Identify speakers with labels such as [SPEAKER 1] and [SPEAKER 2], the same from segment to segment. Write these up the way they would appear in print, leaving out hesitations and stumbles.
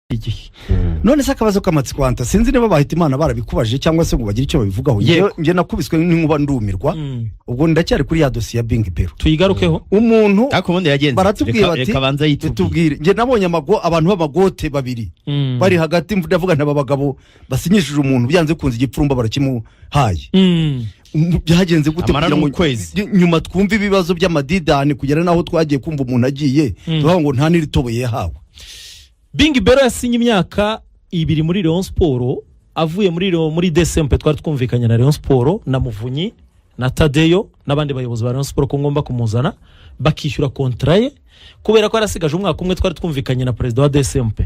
[SPEAKER 1] Igihe.
[SPEAKER 2] None se akabazo k'amatsiko, anta sinzi niba bahita Imana barabikubajije cyangwa se ngo bagire icyo babivugaho.
[SPEAKER 1] Yego.
[SPEAKER 2] Njye nakubiswe n'inkuba ndumirwa. Ubwo ndacyari kuri ya dosiye ya Bingi Bero.
[SPEAKER 1] Tuyigarukeho.
[SPEAKER 2] Umuntu
[SPEAKER 3] Ariko ubundi yagenze
[SPEAKER 2] baratubwiye
[SPEAKER 3] reka
[SPEAKER 2] bati
[SPEAKER 3] reka banza yitubwire.
[SPEAKER 2] Tubwire. Njye nabonye abantu b'amagote babiri bari hagati, ndavuga ntaba bagabo basinyishije umuntu, byanze kunze igipfurumba barakimuhaye. Byagenze gute
[SPEAKER 3] Amara
[SPEAKER 2] kugira ngo
[SPEAKER 3] n'ukwezi.
[SPEAKER 2] Nyuma twumve ibibazo by'amadidani kugera n'aho twagiye kumva umuntu agiye, tuvuga ngo nta n'iritoboye yahawe?
[SPEAKER 1] Bingi Bero yasinye imyaka 2 muri Rayon Sport, avuye muri Rayon, muri DCMP twari twumvikanye na Rayon Sport na Muvunyi na Tadeyo n'abandi bayobozi ba Rayon Sport ko ngomba kumuzana bakishyura contrat ye, kubera ko yarasigaje umwaka umwe. Twari twumvikanye na perezida wa DCMP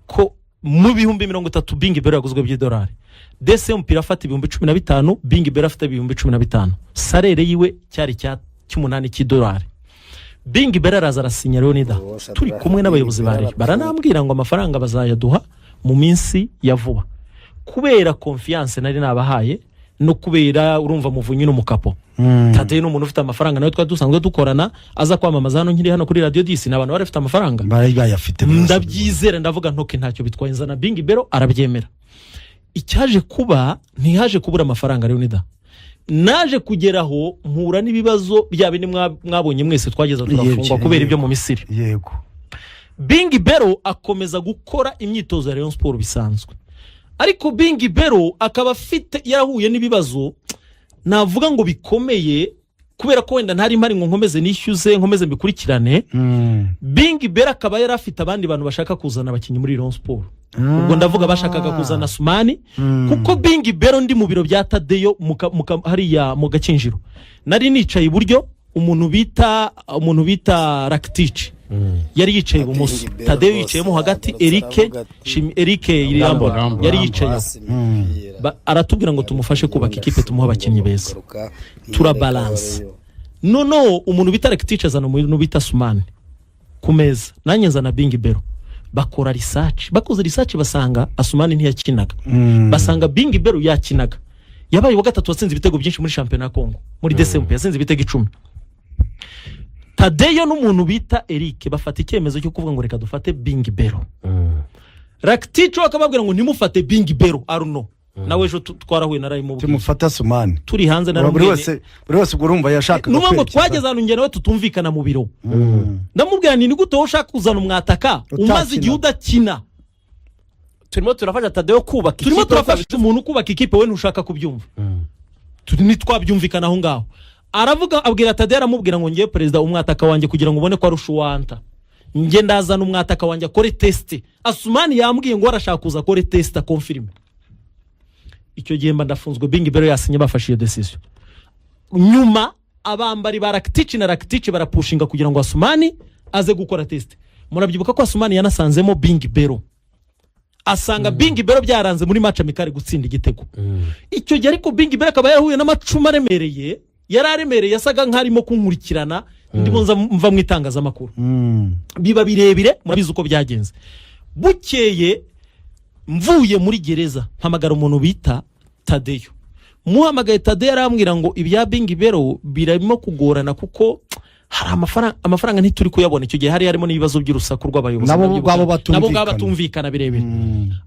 [SPEAKER 1] ko mu 30,000 Bingi Bero yaguzwe by'idolari, DCMP irafata 15,000, Bingi Bero afite 15,000, salaire yiwe cyari cya cy'umunani cy'idolari. Bingi Bero araza arasinya, Leonida, turi kumwe n'abayobozi ba Rayon, baranambwira ngo amafaranga bazayaduha mu minsi ya vuba, kubera confiance nari nabahaye no kubera urumva Muvunyi n'umukapo Tadeyo ni umuntu ufite amafaranga, nawe twari dusanzwe dukorana, aza kwamamaza hano nkiri hano kuri Radiyo Disi, ni abantu bari bafite amafaranga.
[SPEAKER 2] Bari bayafite bose.
[SPEAKER 1] Ndabyizera, ndavuga ntoke ntacyo bitwaye, nzana Bingi Bero arabyemera. Icyaje kuba, ntihaje kubura amafaranga, Leonida. Naje kugeraho mpura n'ibibazo bya bindi mwabonye mwese, twageze turafungwa kubera ibyo mu Misiri. Bingi Bero akomeza gukora imyitozo ya Rayon Sport bisanzwe, ariko Bingi Bero akaba afite yarahuye n'ibibazo navuga ngo bikomeye, kubera ko wenda ntari mpari ngo nkomeze nishyuze, nkomeze mbikurikirane. Bingi Bero akaba yari afite abandi bantu bashaka kuzana abakinnyi muri Rayon Sport. Ubwo ndavuga bashakaga kuzana Sumani, kuko Bingi Bero ndi mu biro bya Tadeyo hariya mu Gakinjiro, nari nicaye iburyo, umuntu bita Rakitici yari yicaye ibumoso,
[SPEAKER 4] Bingi Bero
[SPEAKER 1] Tadeyo
[SPEAKER 4] rwose
[SPEAKER 1] yicayemo hagati,
[SPEAKER 4] yagarutse
[SPEAKER 1] Eric
[SPEAKER 4] aravuga ati,
[SPEAKER 1] Eric Irambona
[SPEAKER 3] Rambo,
[SPEAKER 1] yari yicaye aho. Aratubwira ngo tumufashe kubaka ikipe, tumuhe abakinnyi beza, turabalansa. Noneho umuntu bita Rakitici azana umuntu bita Sumani ku meza, nanjye nzana Bingi Bero, bakora research. Bakoze research basanga Asumani ntiyakinaga, basanga Bingi Bero yakinaga, yabaye uwa gatatu watsinze ibitego byinshi muri shampiyona ya Kongo muri DCMP, yatsinze ibitego 10. Tadeyo n'umuntu bita Eric bafata icyemezo cyo kuvuga ngo reka dufate Bingi Bero. Rakitici we akababwira ngo ntimufate Bingi Bero. Aruno nawe ejo twarahuye narayimubwiye.
[SPEAKER 2] Tumufata Sumani.
[SPEAKER 1] Turi hanze
[SPEAKER 2] Buri
[SPEAKER 1] naramubwiye.
[SPEAKER 2] wese ubwo urumva yashakaga
[SPEAKER 1] Nuvuga ngo
[SPEAKER 2] kwerekeza.
[SPEAKER 1] twageze ahantu njye nawe tutumvikana mu biro, ndamubwira nti ni gute wowe ushaka kuzana umwataka umaze igihe udakina?
[SPEAKER 5] Turimo turafasha Tadeyo kubaka
[SPEAKER 1] Turimo
[SPEAKER 5] ikipe.
[SPEAKER 1] turafasha umuntu kubaka ikipe, we ntushaka kubyumva. Ntitwabyumvikana aho ngaho. Aravuga, abwira Tadeyo, aramubwira ngo ngiye perezida umwataka wanjye kugira ngo ubone ko arusha uwanta, njye ndazana umwataka wanjye akore test. Asumani yambwiye ngo arashaka kuza akore test akonfirime. Icyo gihe mba ndafunzwe, Bingi Bero yasinye, bafashe iyo decision. Nyuma abambari ba Rakitici na Rakitici barapushinga kugira ngo Asumani aze gukora test. Murabyibuka ko Asumani yanasanzemo Bingi Bero, asanga Bingi Bero byaranze muri match amicale gutsinda igitego icyo gihe. Ariko Bingi Bero akaba yarahuye n'amacumu aremereye, yari aremereye, yasaga nk'arimo kunkurikirana ndimo nza mva mu itangazamakuru. Biba birebire, murabizi uko byagenze. Bukeye mvuye muri gereza mpamagara umuntu bita Tadeyo. Muhamagaye, Tadeyo arambwira ngo ibya Bingi Bero birimo kugorana kuko hari amafaranga ntituri kuyabona. Icyo gihe hari harimo n'ibibazo by'urusaku rw'abayobozi.
[SPEAKER 2] Nabo
[SPEAKER 1] Ndabyibuka.
[SPEAKER 2] ubwabo batumvikana.
[SPEAKER 1] Nabo ubwabo batumvikana birebire.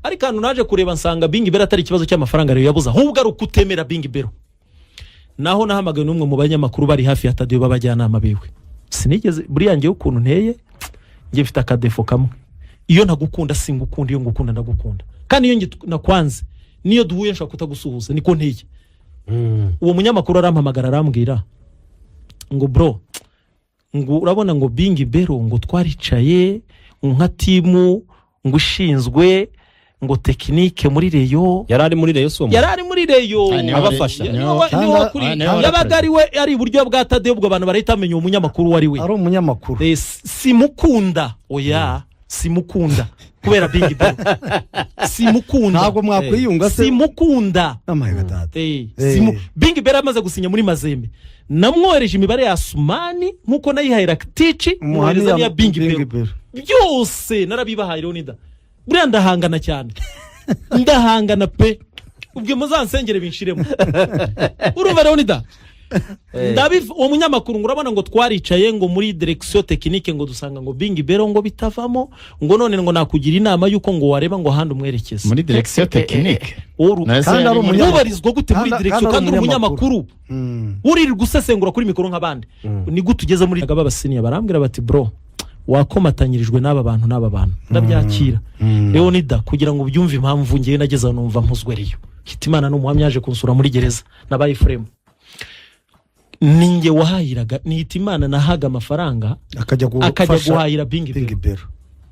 [SPEAKER 1] Ariko ahantu naje kureba nsanga Bingi Bero atari ikibazo cy'amafaranga rero yabuze, ahubwo ari ukutemera Bingi Bero. Naho nahamagawe n'umwe mu banyamakuru bari hafi ya Tadeyo b'abajyanama biwe. Sinigeze, buriya ngewe ukuntu nteye, njye mfite akadefo kamwe: iyo ntagukunda singukunda, iyo ngukunda ndagukunda, kandi iyo njye nakwanze niyo duhuye nshobora kutagusuhuza, niko nteye. Uwo munyamakuru arampamagara, arambwira ngo bro, ngo urabona ngo Bingi Bero ngo twaricaye nka team ngo ishinzwe ngo technique muri Rayon.
[SPEAKER 5] Yari ari muri Rayon si uwo muntu?
[SPEAKER 1] Yari ari muri Rayon.
[SPEAKER 3] Ah, niwe
[SPEAKER 5] abafasha.
[SPEAKER 1] Niwe
[SPEAKER 3] Niwe
[SPEAKER 1] yabaga ari we ari iburyo bwa Tadeyo, ubwo abantu barahita bamenya uwo munyamakuru uwo ari we.
[SPEAKER 2] Ari umunyamakuru.
[SPEAKER 1] Simukunda, oya, simukunda kubera Bingi Bero, simukunda.
[SPEAKER 2] Ntabwo mwakwiyunga se?
[SPEAKER 1] Simukunda.
[SPEAKER 2] N'amahega data.
[SPEAKER 1] Bingi Bero amaze gusinya muri Mazembe, namwohereje imibare ya Sumani nk'uko nayihaye Rakitici, mwohereza n'iya Bingi
[SPEAKER 2] Bingi
[SPEAKER 1] Bero.
[SPEAKER 2] Bero.
[SPEAKER 1] Byose narabibahaye. Leonida, buriya ndahangana cyane, ndahangana pe, ubwo muzansengere binshiremo. Urumva Leonida. Uwo munyamakuru ngo urabona ngo twaricaye ngo muri direction technique, ngo dusanga ngo Bingi Bero ngo bitavamo, ngo none ngo nakugira inama y'uko ngo wareba ngo ahandi umwerekeze.
[SPEAKER 3] Muri direction technique.
[SPEAKER 2] Kandi ari
[SPEAKER 1] Ubarizwa gute muri direction
[SPEAKER 2] kandi
[SPEAKER 1] kandi
[SPEAKER 2] ari
[SPEAKER 1] uri umunyamakuru uririrwa gusesengura kuri mikoro nk'abandi? Ni gute ugeze muri b'abasiniya? Barambwira bati: "Bro, wakomatanyirijwe n'aba bantu n'aba bantu." Ndabyakira. Leonida, kugira ngo ubyumve impamvu ngewe nageze aho numva mpuzwe, riyo Hitimana ni umuhamya, yaje kunsura muri gereza nabaye Efuremu, ninjye wahahiraga, ni Hitimana nahaga amafaranga
[SPEAKER 2] akajya
[SPEAKER 1] akajya
[SPEAKER 2] gufasha
[SPEAKER 1] guhahira Bingi
[SPEAKER 2] Bingi
[SPEAKER 1] Bero.
[SPEAKER 2] Bero.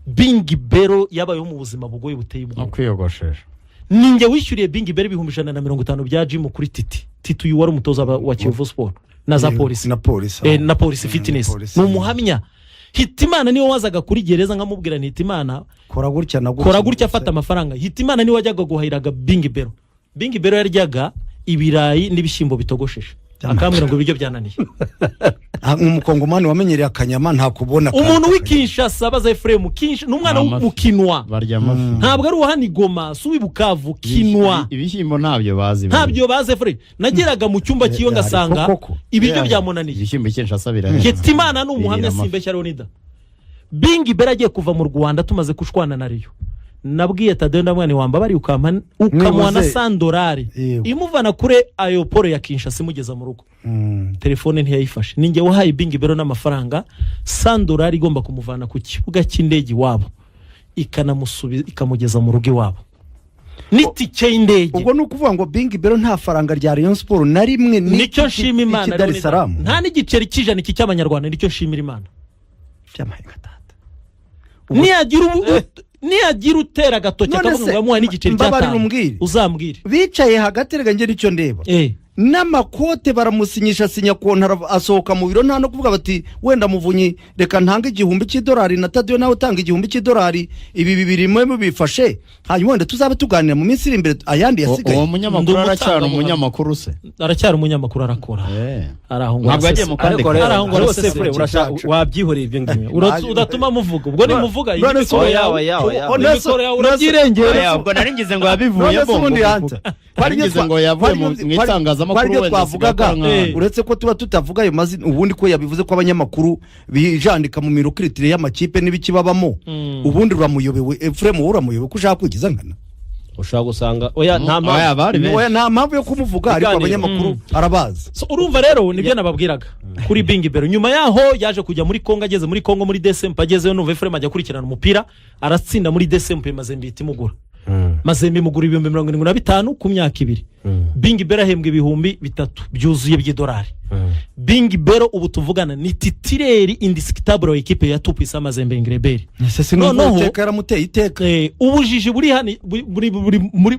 [SPEAKER 1] Bingi Bero yabayeho mu buzima bugoye buteye
[SPEAKER 3] No
[SPEAKER 1] ubwoba.
[SPEAKER 3] kwiyogoshesha.
[SPEAKER 1] Ninjye wishyuriye Bingi Bero 150,000 bya gym kuri Titi. Titi uyu wari umutoza wa Kiyovu Sport na za Polisi.
[SPEAKER 2] Na Polisi.
[SPEAKER 1] Na Polisi Fitness.
[SPEAKER 2] Polisi.
[SPEAKER 1] Ni umuhamya. Hitimana niwe wazaga kuri gereza nkamubwira nti: "Hitimana,
[SPEAKER 2] kora gutya na gutya."
[SPEAKER 1] Kora gutya, afata amafaranga. Hitimana niwe wajyaga guhahiraga Bingi Bero. Bingi Bero yaryaga ibirayi n'ibishyimbo bitogosheje, akambwira ngo ibiryo byananiye.
[SPEAKER 2] Ah, umukongomani wamenyereye akanyama ntakubona.
[SPEAKER 1] Umuntu w'i Kinshasa, baza Efuremu, ni umwana
[SPEAKER 3] Amafi.
[SPEAKER 1] w'umukinwa.
[SPEAKER 3] Barya amafi.
[SPEAKER 1] Ntabwo ari uwa hano i Goma, si uw'i Bukavu, Kinwa.
[SPEAKER 3] Ibishyimbo ntabyo bazi.
[SPEAKER 1] Ntabyo bazi, Efuremu. Nageraga mu cyumba cy'iyo ngasanga
[SPEAKER 2] koko.
[SPEAKER 1] ibiryo byamunaniye.
[SPEAKER 3] Ibishyimbo Kinshasa birahenze.
[SPEAKER 1] Hitimana ni umuhamya.
[SPEAKER 3] Birira amafi.
[SPEAKER 1] Simbeshya Leonida, Bingi Bera agiye kuva mu Rwanda, tumaze kushwana na Rayon, nabwiye Tadeyo, ndamwana wambabari ukampa ukamuha na
[SPEAKER 2] Mwibuze.
[SPEAKER 1] 100 dolari
[SPEAKER 2] Yego.
[SPEAKER 1] imuvana kuri aéroport ya Kinshasa imugeza mu rugo. Telefone ntiyayifashe. Ninjye wahaye Bingi Bero n'amafaranga 100 dolari igomba kumuvana ku kibuga cy'indege iwabo, ikanamusubiza, ikamugeza mu rugo iwabo n'itike y'indege.
[SPEAKER 2] Ubwo ni ukuvuga ngo Bingi Bero nta faranga rya Rayon Sport na rimwe
[SPEAKER 1] Nicyo nshima Imana,
[SPEAKER 2] Dar es
[SPEAKER 1] Leonidas.
[SPEAKER 2] Salaam.
[SPEAKER 1] Nta n'igiceri cy'ijana iki cy'abanyarwanda. Nicyo nshimira Imana.
[SPEAKER 2] Byamaye nka data.
[SPEAKER 1] Niyagira utera agatoki
[SPEAKER 2] None
[SPEAKER 1] akavuga
[SPEAKER 2] se,
[SPEAKER 1] ngo yamuhaye n'igiceri
[SPEAKER 2] mbabarira
[SPEAKER 1] cy'atanu,
[SPEAKER 2] umbwire.
[SPEAKER 1] uzambwire.
[SPEAKER 2] Bicaye hagati, reka njye nicyo ndeba. N'amakote baramusinyisha, sinya kontara, asohoka mu biro, nta no kuvuga bati: "Wenda Muvunyi, reka ntange 1000 cy'idolari, na Tadiyo nawe utanga 1000 cy'idolari, ibi bibiri mwe mubifashe, hanyuma wenda tuzabe tuganira mu minsi iri imbere ayandi yasigaye."
[SPEAKER 3] Uwo munyamakuru
[SPEAKER 1] Ndi
[SPEAKER 3] aracyari
[SPEAKER 1] umutangabuhamya.
[SPEAKER 3] umunyamakuru se?
[SPEAKER 1] Aracyari umunyamakuru, arakora. Ari aho ngo
[SPEAKER 3] Ntabwo yagiye
[SPEAKER 1] araseseka.
[SPEAKER 3] mu kandi
[SPEAKER 5] Ariko
[SPEAKER 3] kazi.
[SPEAKER 5] rero
[SPEAKER 1] Ari aho ngo
[SPEAKER 5] rwose
[SPEAKER 1] araseseka.
[SPEAKER 5] Fure, wabyihoreye ibyo ngibyo.
[SPEAKER 1] Udatuma muvuga, ubwo nimuvuga iyi
[SPEAKER 2] None se
[SPEAKER 1] mikoro
[SPEAKER 5] oya,
[SPEAKER 1] yawe,
[SPEAKER 5] oya, oya.
[SPEAKER 1] iyi mikoro yawe urabyirengera.
[SPEAKER 3] Oya, ubwo nari ngize ngo yabivuyemo.
[SPEAKER 2] None se ubundi hanze
[SPEAKER 3] Nari ngize ngo yavuye mu itangazamakuru,
[SPEAKER 2] kwari ibyo
[SPEAKER 3] wenda
[SPEAKER 2] twavugaga,
[SPEAKER 3] asigaye akora nka-
[SPEAKER 2] uretse ko tuba tutavuga ayo mazina. Ubundi ko yabivuze ko abanyamakuru bijandika mu mirukiritire y'amakipe n'ibiki babamo, ubundi uramuyobewe Efuremu? Wowe uramuyobewe ko ushaka kwigiza nkana?
[SPEAKER 5] Ushobora gusanga oya, nta
[SPEAKER 3] Oya,
[SPEAKER 5] mpamvu.
[SPEAKER 3] bari benshi.
[SPEAKER 2] Oya, nta mpamvu yo kumuvuga, ariko
[SPEAKER 5] Ibiganiro.
[SPEAKER 2] abanyamakuru arabazi.
[SPEAKER 1] So, urumva rero nibyo nababwiraga kuri Bingi Bero. Nyuma yaho yaje kujya muri Kongo. Ageze muri Kongo muri Desempe, agezeyo numva Efuremu ajya akurikirana umupira, aratsinda muri Desempe, Mazembe ihita imugura. Mazembe imugura 75,000 ku myaka 2. Bingi Bero ahembwa 3000 byuzuye by'idolari. Bingi Bero ubu tuvugana ni titulaire indiscutable wa ekipe ya Tout-Puissant Mazembe Ingreberi.
[SPEAKER 2] Ese sinumva iteka yaramuteye iteka.
[SPEAKER 1] Ubujiji buri hano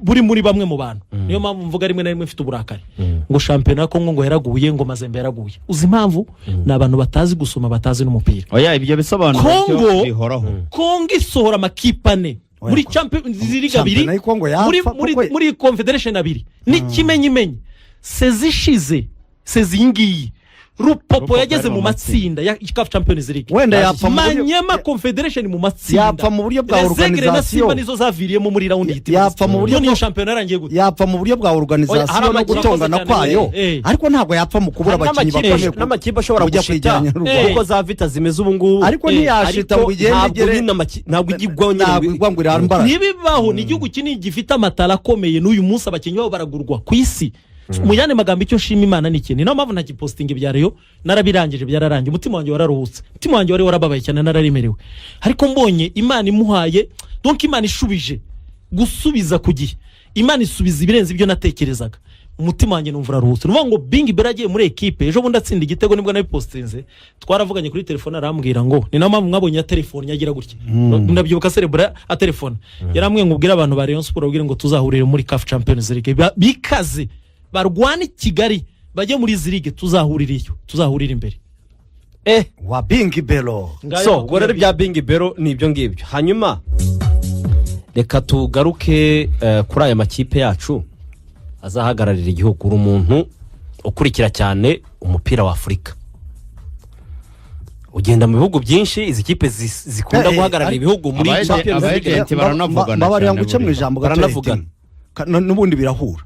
[SPEAKER 1] buri muri bamwe mu bantu, niyo mpamvu mvuga rimwe na rimwe mfite uburakari ngo shampiyona ya Kongo ngo yaraguye, ngo Mazembe yaraguye. Uzi impamvu? Ni abantu batazi gusoma, batazi n'umupira.
[SPEAKER 3] Oya, ibyo bisobanuro
[SPEAKER 1] Kongo-
[SPEAKER 3] byo bihoraho.
[SPEAKER 1] Kongo isohora amakipe ane
[SPEAKER 2] Oya,
[SPEAKER 1] muri Champions League abiri,
[SPEAKER 2] Shampiyona y'Kongo yapfa, kuko-
[SPEAKER 1] muri Confederation abiri n'ikimenyimenyi saison ishize, saison iyi ngiyi, Rupopo
[SPEAKER 3] Rupopo
[SPEAKER 1] yageze
[SPEAKER 3] yari
[SPEAKER 1] mu
[SPEAKER 3] mu
[SPEAKER 1] matsinda ya CAF Champions League.
[SPEAKER 2] Wenda yapfa mu buryo-
[SPEAKER 1] Manyema Confederation mu matsinda.
[SPEAKER 2] Yapfa mu buryo bwa
[SPEAKER 1] Les Aigles na
[SPEAKER 2] organisation.
[SPEAKER 1] Simba nizo zaviriyemo muri round y'itsinda.
[SPEAKER 2] Yapfa mu buryo
[SPEAKER 1] None iyo shampiyona yarangiye gute?
[SPEAKER 2] Yapfa mu buryo bwa
[SPEAKER 5] Oya, hari
[SPEAKER 2] organisation no
[SPEAKER 5] amakipe
[SPEAKER 2] gutongana
[SPEAKER 1] akoze cyane.
[SPEAKER 2] kwayo, ariko ntabwo yapfa mu kubura
[SPEAKER 5] Hari
[SPEAKER 2] abakinnyi bakomeye
[SPEAKER 5] n'amakipe ashobora
[SPEAKER 2] kujya
[SPEAKER 5] gushita
[SPEAKER 2] kwegeranya n'u Rwanda.
[SPEAKER 5] kuko za Vita zimeze ubu ngubu.
[SPEAKER 2] Ariko ntiyashita
[SPEAKER 5] Ariko
[SPEAKER 2] ngo igende
[SPEAKER 5] ntabwo
[SPEAKER 2] igere
[SPEAKER 5] nyine ntabwo ijya igwa nyine
[SPEAKER 2] ntabwo igwa ngo irambara.
[SPEAKER 1] Ntibibaho. Ni igihugu kinini gifite amatara akomeye, n'uyu munsi abakinnyi babo baragurwa ku isi. Mu yandi magambo, icyo nshima Imana ni ikintu, niyo mpamvu ntagipositinga ibya Rayon, narabirangije, byararangiye, umutima wanjye wararuhutse. Umutima wanjye wari warababaye cyane, nararemerewe, ariko mbonye Imana imuhaye, donc Imana ishubije gusubiza ku gihe, Imana isubiza ibirenze ibyo natekerezaga, umutima wanjye numva uraruhutse. Ni ukuvuga ngo Bingi Bera agiye muri ekipe ejo bundi atsinda igitego, nibwo nabipositinze. Twaravuganye kuri telefone, arambwira ngo ni nayo mpamvu mwabonye ya telefone yagira gutya. Ndabyibuka serebura atelefone, yarambwiye ngo ubwire abantu ba Rayon Sport, ubwire ngo tuzahurire muri CAF Champions League. Bikaze barwane i Kigali, bajye muri izi ligue, tuzahurira iyo, tuzahurira imbere.
[SPEAKER 2] Wa Bingi Bero.
[SPEAKER 1] Ngayo
[SPEAKER 5] So
[SPEAKER 1] makuru
[SPEAKER 5] ubwo rero
[SPEAKER 1] ya
[SPEAKER 5] bya Bingi Bero ni ibyo ngibyo. Hanyuma reka tugaruke kuri aya makipe yacu azahagararira igihugu. Uri umuntu ukurikira cyane umupira wa Afurika, ugenda mu bihugu byinshi, izi kipe zikunda guhagararira ibihugu muri Champions League.
[SPEAKER 3] Abayegenti baranavugana
[SPEAKER 2] Mbabarira
[SPEAKER 3] cyane
[SPEAKER 2] nguce mu
[SPEAKER 3] buriya.
[SPEAKER 2] ijambo gato.
[SPEAKER 5] Baranavugana.
[SPEAKER 2] Yetima. N'ubundi birahura.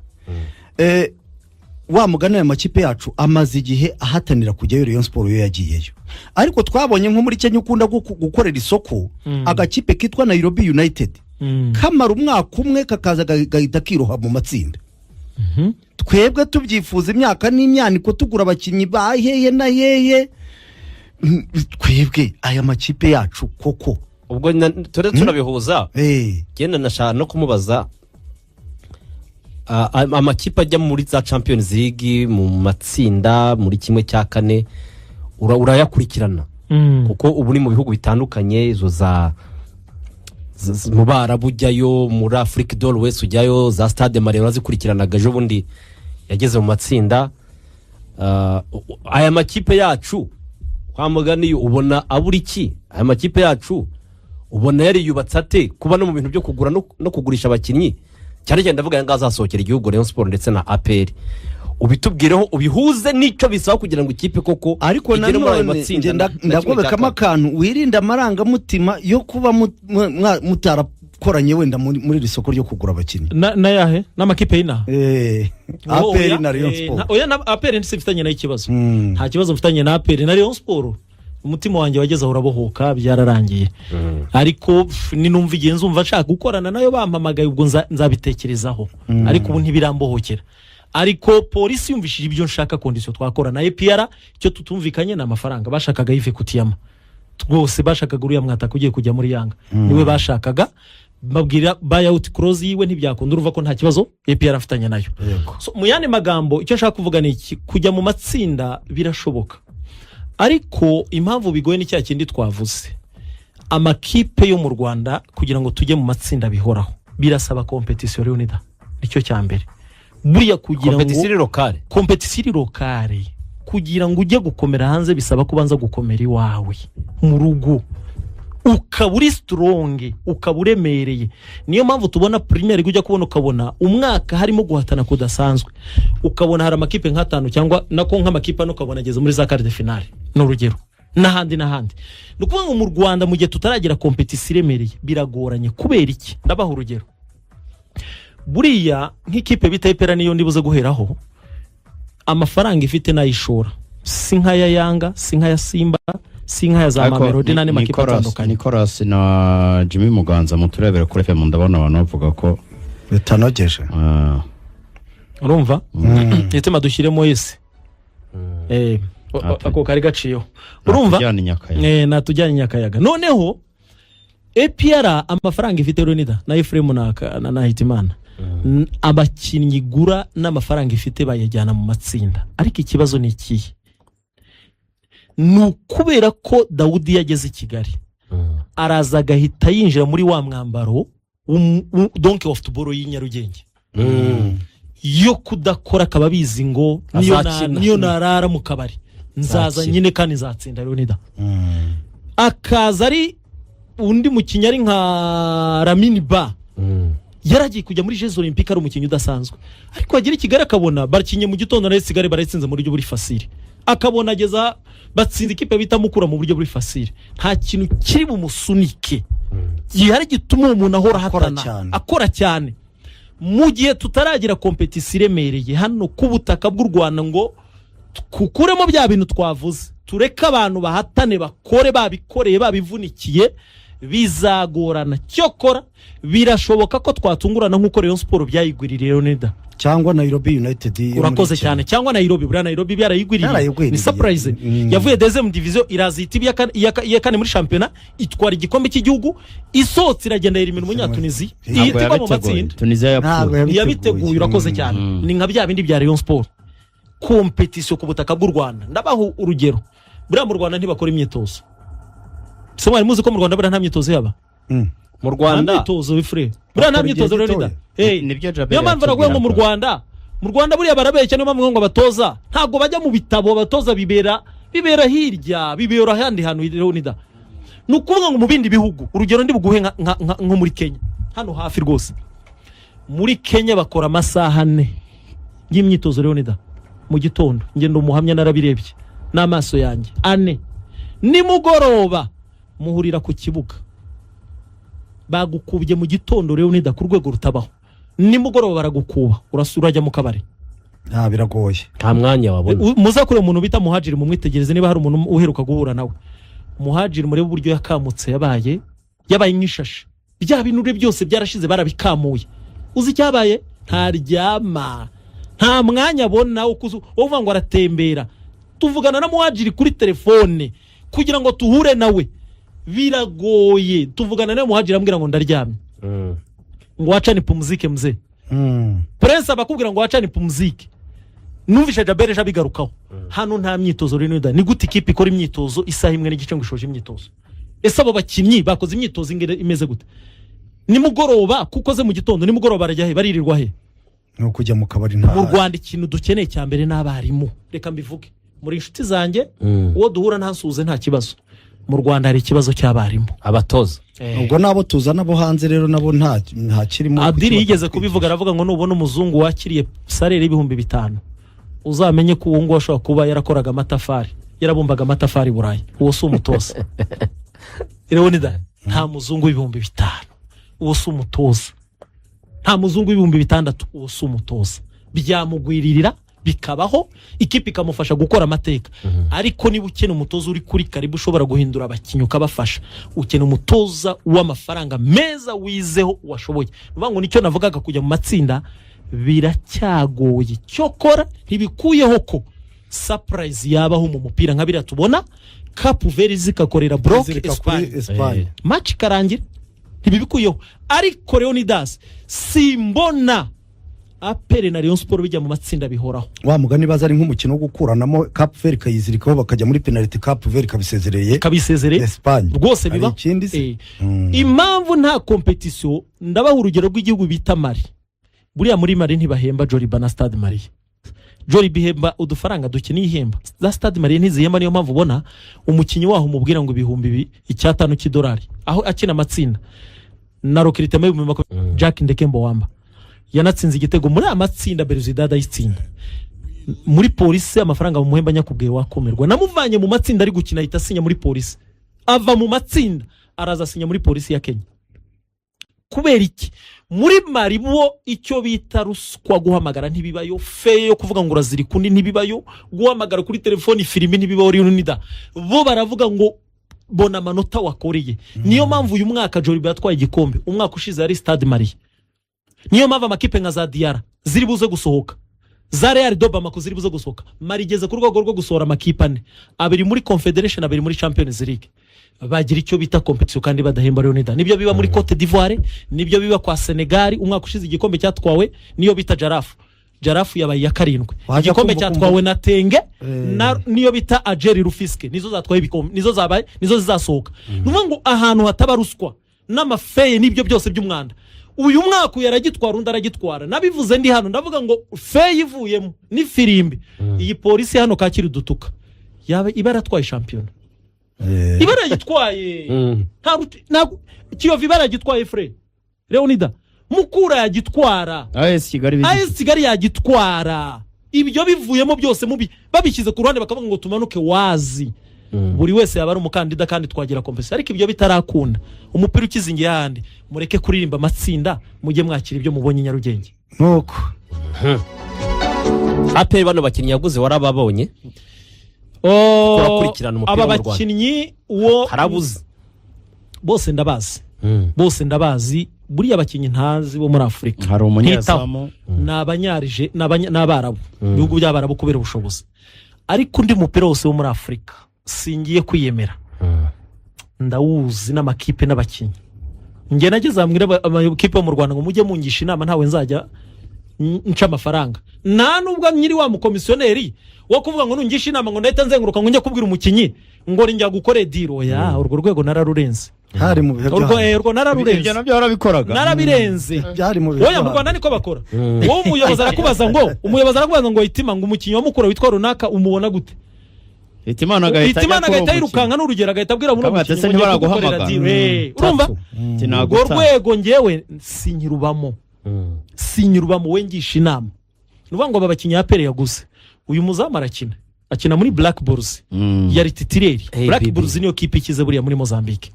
[SPEAKER 2] Wa mugani, aya makipe yacu amaze igihe ahatanira kujyayo. Rayon Sport yo yagiyeyo, ariko twabonye nko muri Kenya ukunda gukorera isoko, agakipe kitwa Nairobi United kamara umwaka umwe kakaza gahita kiroha mu matsinda. Twebwe tubyifuza imyaka n'imyaniko, tugura abakinnyi ba hehe na hehe. Twebwe aya makipe yacu koko?
[SPEAKER 5] Ubwo ture tunabihuza. Genda, nashaka no kumubaza amakipe ajya muri za Champions League mu matsinda, muri kimwe cya kane, urayakurikirana kuko ubu ni mu bihugu bitandukanye, izo za mu Barabu ujyayo, muri Afrique de l'Ouest ujyayo, za Stade Malien urazikurikiranaga, ejo bundi yageze mu matsinda. Aya makipe yacu, kwa mugani, ubona abura iki? Aya makipe yacu ubona yariyubatse ate kuba no mu bintu byo kugura no kugurisha abakinnyi? Cyane cyane ndavuga aya ngaya azasohokera igihugu, Rayon Sport ndetse na APR. Ubitubwireho, ubihuze n'icyo bisaba kugira ngo ikipe koko
[SPEAKER 2] Ariko
[SPEAKER 5] igere muri ayo
[SPEAKER 2] nanone
[SPEAKER 5] matsinda
[SPEAKER 2] njye
[SPEAKER 5] na kimwe cya
[SPEAKER 2] ndagobekamo
[SPEAKER 5] kane.
[SPEAKER 2] akantu: wirinde amarangamutima yo kuba mutarakoranye wenda muri iri soko ryo kugura abakinnyi.
[SPEAKER 1] N'ayahe? N'amakipe y'inaha?
[SPEAKER 2] APR
[SPEAKER 1] Oya,
[SPEAKER 2] na Rayon Sport.
[SPEAKER 1] Oya, na APR mfitanye nayo ikibazo. Nta kibazo mfitanye na APR na Rayon Sport. Umutima wanjye wageze aho urabohoka, byararangiye. Ariko ninumva igihe nzumva nshaka gukorana nayo, bampamagaye, ubwo nzabitekerezaho, ariko ubu ntibirambohokera. Ariko Polisi yumvishije ibyo nshaka, condition twakora na APR, icyo tutumvikanye ni amafaranga bashakaga. Yves Kutiyama rwose bashakaga, uriya mwataka ugiye kujya muri Yanga, niwe bashakaga. Babwira buyout clause yiwe ntibyakunda. Urumva ko nta kibazo APR afitanye nayo. So, mu yandi magambo, icyo nshaka kuvuga ni iki: kujya mu matsinda birashoboka, ariko impamvu bigoye ni cya kindi twavuze. Amakipe yo mu Rwanda, kugira ngo tujye mu matsinda bihoraho, birasaba compétition. Leonida, nicyo cya mbere buriya kugira ngo
[SPEAKER 5] Compétition iri locale.
[SPEAKER 1] Compétition iri locale. Kugira ngo ujye gukomera hanze bisaba kubanza gukomera iwawe mu rugo, ukaba uri strong, ukaba uremereye. Niyo mpamvu tubona Premier League, ujya kubona ukabona umwaka harimo guhatana kudasanzwe, ukabona hari amakipe nk'atanu cyangwa nako nk'amakipe ane, ukabona ageze muri za quart de finale, ni urugero, n'ahandi n'ahandi. Ni ukuvuga ngo mu Rwanda, mu gihe tutaragira compétition iremereye, biragoranye. Kubera iki? Ndabaha urugero. Buriya nk'ikipe bita APR, niyo ndibuze guheraho, amafaranga ifite n'ayishora si nk'aya Yanga, si nk'aya Simba, si nk'aya za
[SPEAKER 3] Ariko
[SPEAKER 1] Mamelodi n'andi makipe atandukanye.
[SPEAKER 3] Nicolas na Jimmy Muganza, muturebere kuri FM, ndabona abantu bavuga ko
[SPEAKER 2] Bitanogeje.
[SPEAKER 1] Urumva itima dushyiremo ese
[SPEAKER 3] Ati.
[SPEAKER 1] Ako kari gaciyeho, urumva?
[SPEAKER 3] Natujyana i Nyakayaga.
[SPEAKER 1] Natujyanye Nyakayaga. Noneho APR amafaranga ifite, Leonida na Efuremu na Hitimana, abakinnyi igura n'amafaranga ifite bayajyana mu matsinda. Ariko ikibazo ni ikihe? Ni ukubera ko Dawudi yageze i Kigali, araza agahita yinjira muri wa mwambaro donc wa football y'i Nyarugenge yo kudakora, akaba abizi ngo niyo
[SPEAKER 5] Azakina.
[SPEAKER 1] niyo narara mu kabari nzaza
[SPEAKER 5] Nzakina.
[SPEAKER 1] nyine kandi nzatsinda. Leonida, akaza ari undi mukinnyi, ari nka Lamine Ba, yaragiye kujya muri Jeux Olympiques ari umukinnyi udasanzwe, ariko yagera i Kigali akabona bakinye mu gitondo na Kigali barayitsinze mu buryo buri facile, akabona ageza batsinze ikipe bita Mukura mu buryo buri facile, nta kintu kiri bumusunike gihari gituma uwo muntu ahora
[SPEAKER 2] Akora
[SPEAKER 1] ahatana,
[SPEAKER 2] cyane.
[SPEAKER 1] akora cyane. Mu gihe tutaragira compétition iremereye hano ku butaka bw'u Rwanda, ngo tukuremo bya bintu twavuze, tureke abantu bahatane, bakore babikoreye, babivunikiye, bizagorana. Cyokora birashoboka ko twatungurana nk'uko Rayon Sport byayigwiririye, Leonida.
[SPEAKER 2] Cyangwa Nairobi United yo muri
[SPEAKER 1] Urakoze
[SPEAKER 2] Kenya.
[SPEAKER 1] cyane. Cyangwa Nairobi. Buriya Nairobi byarayigwiririye.
[SPEAKER 2] Byarayigwiririye.
[SPEAKER 1] Ni surprise. Yavuye deuxième division, iraza ihita iba iya kane muri shampiyona, itwara igikombe cy'igihugu, isohotse iragenda yerimira Umunyatuniziya,
[SPEAKER 3] Ntabwo
[SPEAKER 1] ihita igwa mu
[SPEAKER 3] yabiteguye.
[SPEAKER 1] matsinda.
[SPEAKER 3] Tunisia
[SPEAKER 2] Ntabwo
[SPEAKER 3] yapfuye.
[SPEAKER 1] Yabiteguye, urakoze cyane. Ni nka bya bindi bya Rayon Sport, compétition ku butaka bw'u Rwanda. Ndabaha urugero: buriya mu Rwanda ntibakora imyitozo. Se mwari muzi ko mu Rwanda buriya nta myitozo yaba?
[SPEAKER 5] Mu
[SPEAKER 1] Nta
[SPEAKER 5] Rwanda?
[SPEAKER 1] myitozo bifure, buriya nta
[SPEAKER 2] Bakora igihe
[SPEAKER 1] myitozo, Leonida.
[SPEAKER 2] gitoya.
[SPEAKER 1] Hey,
[SPEAKER 3] Nibyo Jabel
[SPEAKER 1] niyo mpamvu baravuga ngo mu
[SPEAKER 3] yatubwiraga.
[SPEAKER 1] Rwanda, mu Rwanda buriya barabeshya. Niyo mpamvu ngo abatoza ntabwo bajya mu bitabo, abatoza bibera hirya, bibera ahandi hantu. Leonida, ni ukuvuga ngo mu bindi bihugu, urugero ndi buguhe nko muri Kenya, hano hafi rwose, muri Kenya bakora amasaha 4 y'imyitozo, Leonida, mu gitondo. Ngenda umuhamya, narabirebye n'amaso yanjye. Ane nimugoroba muhurira ku kibuga. Bagukubye mu gitondo, Leonida, ku rwego rutabaho, nimugoroba baragukuba, urasura urajya mu kabari.
[SPEAKER 2] Nta, biragoye.
[SPEAKER 5] Nta mwanya wabona.
[SPEAKER 1] Muzakure umuntu bita Muhajiri, mumwitegereze niba hari umuntu uheruka guhura nawe. Muhajiri, murebe uburyo yakamutse, yabaye nk'ishashi, bya binure byose byarashize, barabikamuye. Uzi icyabaye? Ntaryama, nta mwanya abona wo uvuga ngo aratembera. Tuvugana na Muhajiri kuri telefone, kugira ngo tuhure nawe biragoye. Tuvugana nawe, Muhajiri ambwira ngo ndaryamye, ngo wacha nipumzike mzee. Prince abakubwira ngo wacha nipumzike. Numvishe Jabel ejo abigarukaho hano, nta myitozo rero. Ni gute ikipe ikora imyitozo isaha 1:30 ngo ishoje imyitozo? Ese abo bakinnyi bakoze imyitozo imeze gute nimugoroba? Kuko ze mu gitondo, nimugoroba barajya he? Baririrwa he?
[SPEAKER 2] Ni ukujya mu kabari, nta.
[SPEAKER 1] Mu Rwanda ikintu dukeneye cya mbere ni abarimu. Reka mbivuge muri inshuti zanjye, uwo duhura ntasuhuze nta kibazo. Mu Rwanda hari ikibazo cy'abarimu.
[SPEAKER 5] Abatoza.
[SPEAKER 2] Ubwo nabo tuzana bo hanze rero nabo nta kirimo.
[SPEAKER 1] Adiri yigeze kubivuga, aravuga ngo nubona umuzungu wakiriye salaire y'5,000, uzamenye ko uwo nguwo ashobora kuba yarakoraga amatafari, yarabumbaga amatafari i Burayi. Uwo si umutoza. Leonida, nta muzungu w'5,000, uwo si umutoza. Nta muzungu w'6,000, uwo si umutoza. Byamugwiririra bikabaho, ikipe ikamufasha gukora amateka, ariko niba ukeneye umutoza uri kuri karibu ushobora guhindura abakinnyi ukabafasha, ukeneye umutoza w'amafaranga meza, wizeho, washoboye. Ni ukuvuga ngo nicyo navugaga, kujya mu matsinda biracyagoye. Cyokora ntibikuyeho ko surprise yabaho mu mupira, nka biriya tubona Cape Verde zikakorera bloc
[SPEAKER 2] Zirika kuri
[SPEAKER 1] Espagne,
[SPEAKER 2] Espagne.
[SPEAKER 1] Match ikarangira. Ntibibikuyeho. Ariko Leonidas, simbona APR na Rayon Sport bijya mu matsinda bihoraho.
[SPEAKER 2] Wa mugani baza ari nk'umukino wo gukuranamo, Cape Verde ikayizirikaho, bakajya muri penalty, Cape Verde ikabisezereye.
[SPEAKER 1] Kabisezereye.
[SPEAKER 2] Espagne.
[SPEAKER 1] Rwose
[SPEAKER 2] Hari
[SPEAKER 1] biba.
[SPEAKER 2] ikindi se?
[SPEAKER 1] Impamvu nta compétition, ndabaha urugero rw'igihugu bita Mali. Buriya muri Mali ntibahemba Joliba na Stade Malien. Joliba ihemba udufaranga duke, niyo ihemba. Za Stade Malien ntizihemba. Niyo mpamvu ubona umukinnyi waho umubwira ngo 5,000 cy'idolari aho akina amatsinda na recrutement 20,000. Jack Ndekembo Wamba yanatsinze igitego muri aya matsinda, Belouizdad ayitsinda. Muri Polisi amafaranga bamuhemba, nyakubwiye wakumirwa. Namuvanye mu matsinda ari gukina, ahita asinya muri Polisi. Ava mu matsinda araza asinya muri Polisi ya Kenya. Kubera iki? Muri Mali bo icyo bita ruswa, guhamagara ntibibayo, feye yo kuvuga ngo urazirika undi ntibibayo, guhamagara kuri telefoni filimi ntibibaho. Leonida, bo baravuga ngo bona amanota wakoreye. Niyo mpamvu uyu mwaka Joliba yatwaye igikombe, umwaka ushize yari Stade Malien. Niyo mpamvu amakipe nka za Diyara ziri buze gusohoka, za Real de Bamako ziri buze gusohoka. Mali igeze ku rwego rwo gusohora amakipe ane, abiri muri Confederation, abiri muri Champions League. Bagira icyo bita compétition kandi badahemba. Leonida, nibyo biba muri Cote d'Ivoire, nibyo biba kwa Senegal. Umwaka ushize igikombe cyatwawe niyo bita Jarafu. Jarafu yabaye iya karindwi.
[SPEAKER 2] Wajya
[SPEAKER 1] Igikombe cyatwawe na Tenge na niyo bita Ajeri Rufisque. Nizo zatwaye ibikombe, nizo zabaye, nizo zizasohoka. Ni ukuvuga ngo ahantu hataba ruswa n'amafeye n'ibyo byose by'umwanda, uyu mwaka uyu aragitwara, undi aragitwara. Nabivuze ndi hano, ndavuga ngo feye ivuyemo n'ifirimbi, iyi Polisi hano Kacyiru dutuka yaba iba yaratwaye shampiyona, iba yaragitwaye. Ntabwo Kiyovu iba yaragitwaye, fure Leonida, Mukura yagitwara.
[SPEAKER 3] AS Kigali
[SPEAKER 1] AS Kigali yagitwara. Ibyo bivuyemo byose mubi babishyize ku ruhande, bakavuga ngo tumanuke wazi, buri wese yaba ari umukandida kandi twagira compétition. Ariko ibyo bitarakunda, umupira ukizingiye ahandi, mureke kuririmba amatsinda, mujye mwakira ibyo mubonye i Nyarugenge.
[SPEAKER 2] Nuko.
[SPEAKER 5] APR bano bakinnyi yaguze warababonye? Urakurikirana umupira
[SPEAKER 1] Aba
[SPEAKER 5] wo mu Rwanda.
[SPEAKER 1] bakinnyi uwo
[SPEAKER 5] Harabuze.
[SPEAKER 1] Bose ndabazi, bose ndabazi. Buriya abakinnyi ntazi bo muri Afurika
[SPEAKER 3] Hari umunyezamu.
[SPEAKER 1] ni abanyarije, ni Abarabu, ibihugu by'Abarabu kubera ubushobozi. Ariko undi mupira wose wo muri Afurika, singiye kwiyemera, ndawuzi n'amakipe n'abakinnyi. Njye nageze hamwe amakipe yo mu Rwanda ngo mujye mungisha inama, ntawe nzajya nca amafaranga. Nta nubwo nyiri wa mukomisiyoneri wo kuvuga ngo nungisha inama ngo ndahita nzenguruka ngo njye kubwira umukinnyi ngo njya gukore deal. Oya, urwo rwego nararurenze.
[SPEAKER 2] Hari mu bihe byo
[SPEAKER 1] Urwo
[SPEAKER 2] hambere.
[SPEAKER 1] urwo nararurenze.
[SPEAKER 3] Ibyo nabyo warabikoraga?
[SPEAKER 1] Narabirenze.
[SPEAKER 2] Byari mu bihe
[SPEAKER 1] Oya,
[SPEAKER 2] byo
[SPEAKER 1] mu Rwanda
[SPEAKER 2] hambere.
[SPEAKER 1] niko bakora. Wowe umuyobozi arakubaza ngo itima, ngo umukinnyi wa Mukura witwa runaka umubona gute?
[SPEAKER 3] Hitimana agahita ajya
[SPEAKER 1] Hitimana
[SPEAKER 3] kuri
[SPEAKER 1] agahita
[SPEAKER 3] uwo
[SPEAKER 1] yirukanka n'urugero, agahita abwira muri
[SPEAKER 3] Akavuga ati,
[SPEAKER 1] mukinnyi
[SPEAKER 3] "Ese
[SPEAKER 1] ngo ngiye kugukorera
[SPEAKER 3] ntibaraguhamagara?"
[SPEAKER 1] deal." Urumva
[SPEAKER 3] Ati,
[SPEAKER 1] urwo
[SPEAKER 3] "Nagutanga."
[SPEAKER 1] rwego ngewe sinyirubamo, sinyirubamo. We ngisha inama. Ni ukuvuga ngo aba bakinnyi ya APR yaguze, uyu muzamu arakina, akina muri Black Bulls, yari titulaire.
[SPEAKER 5] Hey,
[SPEAKER 1] Black
[SPEAKER 5] baby.
[SPEAKER 1] Bulls niyo kipe ikize buriya muri Mozambique,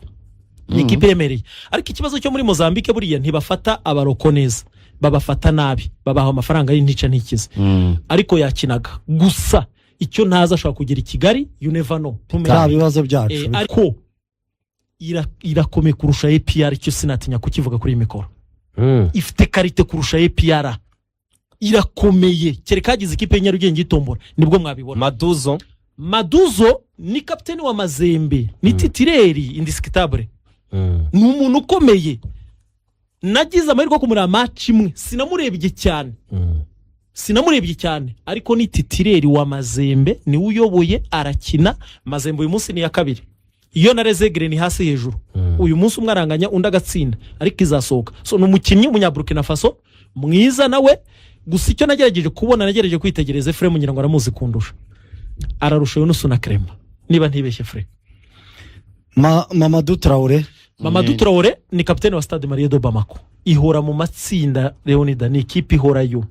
[SPEAKER 1] ni ikipe iremereye. Ariko ikibazo cyo muri Mozambique, buriya ntibafata abaroko neza. Babafata nabi, babaha amafaranga y'intica ntikize, ariko yakinaga. Gusa icyo ntazi, ashobora kugera i Kigali, you never know. Ntumenya.
[SPEAKER 2] Bya bibazo byacu.
[SPEAKER 1] Ariko irakomeye kurusha APR, icyo sinatinya kukivuga kuri iyi mikoro. Ifite qualité kurusha APR, irakomeye. Kereka hagize ikipe y'i Nyarugenge itombora, nibwo mwabibona.
[SPEAKER 5] Maduzo.
[SPEAKER 1] Maduzo ni kapiteni wa Mazembe, ni titulaire indiscutable, ni umuntu ukomeye. Nagize amahirwe yo kumureba match imwe, sinamurebye cyane, sinamurebye cyane, ariko ni titulaire wa Mazembe, niwe uyoboye, arakina. Mazembe uyu munsi ni iya kabiri, iyo na Rezegre ni hasi hejuru. Uyu munsi umwe aranganya, undi agatsinda, ariko izasohoka. So ni umukinnyi w'Umunyaburukina Faso mwiza nawe. Gusa icyo nagerageje kubona, nagerageje kwitegereza Efuremu, ngira ngo aramuzi kundusha, ararusha Yunusu na Krema, niba ntibeshye Fure.
[SPEAKER 2] Mamadou Traore.
[SPEAKER 1] Mamadou Traore ni kapitene wa Stade Malien de Bamako, ihora mu matsinda. Leonida, ni ikipe ihorayo,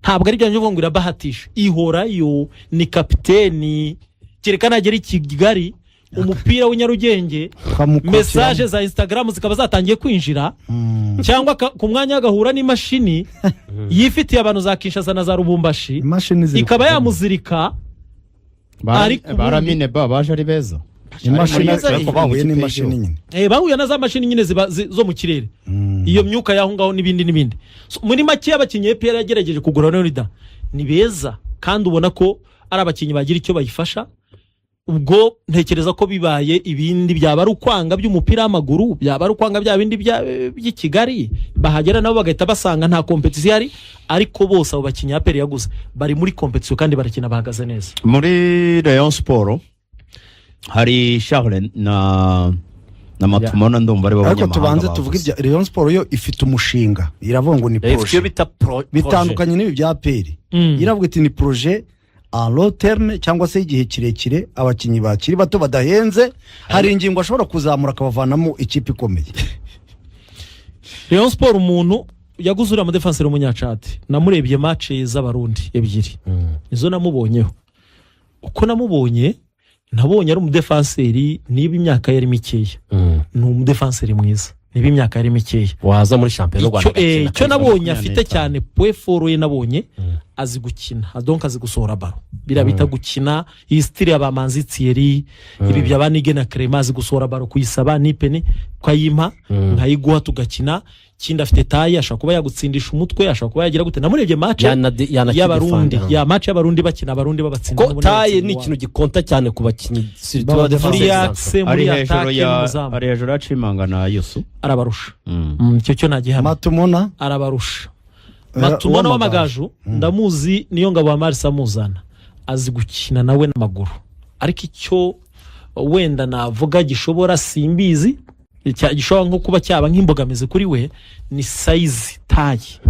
[SPEAKER 1] ntabwo ari byanjye ngo irabahatisha, ihorayo, ni kapiteni. Kereka nagera i Kigali, umupira w'i Nyarugenge, message za Instagram zikaba zatangiye kwinjira, cyangwa ku mwanya agahura n'imashini yifitiye abantu za Kinshasa na za Rubumbashi,
[SPEAKER 2] Imashini ziri
[SPEAKER 1] ikaba
[SPEAKER 2] kuvamo.
[SPEAKER 1] yamuzirika. Ariko
[SPEAKER 3] Baramine ba baje ari beza.
[SPEAKER 2] Imashini,
[SPEAKER 1] Mwiza.
[SPEAKER 2] ariko bahuye n'imashini nyine.
[SPEAKER 1] Bahuye na za mashini nyine ziba zo mu kirere, iyo myuka y'aho ngaho n'ibindi n'ibindi. So, muri make abakinnyi APR yagerageje kugura, Leonida, ni beza, kandi ubona ko ari abakinnyi bagira icyo bayifasha. Ubwo ntekereza ko bibaye ibindi byaba ari ukwanga by'umupira w'amaguru, byaba ari ukwanga bya bindi by'i Kigali, bahagera nabo bagahita basanga nta compétition ihari. Ariko bose abo bakinnyi APR yaguze bari muri compétition kandi barakina, bahagaze neza.
[SPEAKER 3] Muri Rayon Sport hari Charles na Matumona, ndumva ari bo
[SPEAKER 2] Ariko
[SPEAKER 3] banyamahanga
[SPEAKER 2] tubanze
[SPEAKER 3] bavuze.
[SPEAKER 2] tuvuge ibya Rayon Sport. Yo ifite umushinga, iravuga ngo ni
[SPEAKER 5] Ifite iyo
[SPEAKER 2] projet.
[SPEAKER 5] bita projet.
[SPEAKER 2] Bitandukanye n'ibi bya APR. Iravuga iti ni projet à long terme, cyangwa se igihe kirekire, abakinnyi bakiri bato badahenze, hari ingingo ashobora kuzamura akabavanamo ikipe ikomeye.
[SPEAKER 1] Rayon Sport, umuntu yaguze uriya mudefanseri w'Umunyacadi, namurebye match z'Abarundi ebyiri, nizo namubonyeho. Uko namubonye, nabonye ari umudefanseri, niba imyaka yari mikeya, ni umudefanseri mwiza niba imyaka yari mikeya.
[SPEAKER 5] Waza muri shampiyona y'u Rwanda
[SPEAKER 1] Icyo
[SPEAKER 5] agakina.
[SPEAKER 1] icyo nabonye afite
[SPEAKER 3] 25.
[SPEAKER 1] cyane, point fort ye nabonye, azi gukina, donc azi gusohora ballon, biriya bita gukina iyi style ya ba Manzi Thierry, ibi bya ba Nige na Clement, azi gusohora ballon, kuyisaba nipeni ukayimpa nkayiguha tugakina. Ikindi afite taille, ashobora kuba yagutsindisha umutwe, ashobora kuba yagira gute. Namurebye match y'Abarundi,
[SPEAKER 5] yanakidefanda.
[SPEAKER 1] ya match y'Abarundi bakina, Abarundi babatsinda,
[SPEAKER 5] Ko
[SPEAKER 1] n'ubundi
[SPEAKER 5] taille
[SPEAKER 1] batsinda
[SPEAKER 5] ni
[SPEAKER 1] iwabo.
[SPEAKER 5] ikintu gikonta cyane ku bakinnyi, surtout
[SPEAKER 2] Baba
[SPEAKER 5] ba défense
[SPEAKER 1] Muri
[SPEAKER 5] centre.
[SPEAKER 1] axe,
[SPEAKER 3] Ari
[SPEAKER 1] muri
[SPEAKER 3] hejuru
[SPEAKER 1] attaque
[SPEAKER 3] ya
[SPEAKER 1] n'umuzamu.
[SPEAKER 3] Ari hejuru ya Cimanga na Yusu.
[SPEAKER 1] Arabarusha. Icyo cyo nagihamya.
[SPEAKER 2] Matumona.
[SPEAKER 1] Arabarusha. Matumona
[SPEAKER 2] w'Amagaju.
[SPEAKER 1] w'Amagaju ndamuzi, niyo ngabo wa Marisa amuzana, azi gukina nawe n'amaguru. Ariko icyo wenda navuga gishobora, simbizi, gishobora nko kuba cyaba nk'imbogamizi kuri we ni size, taille.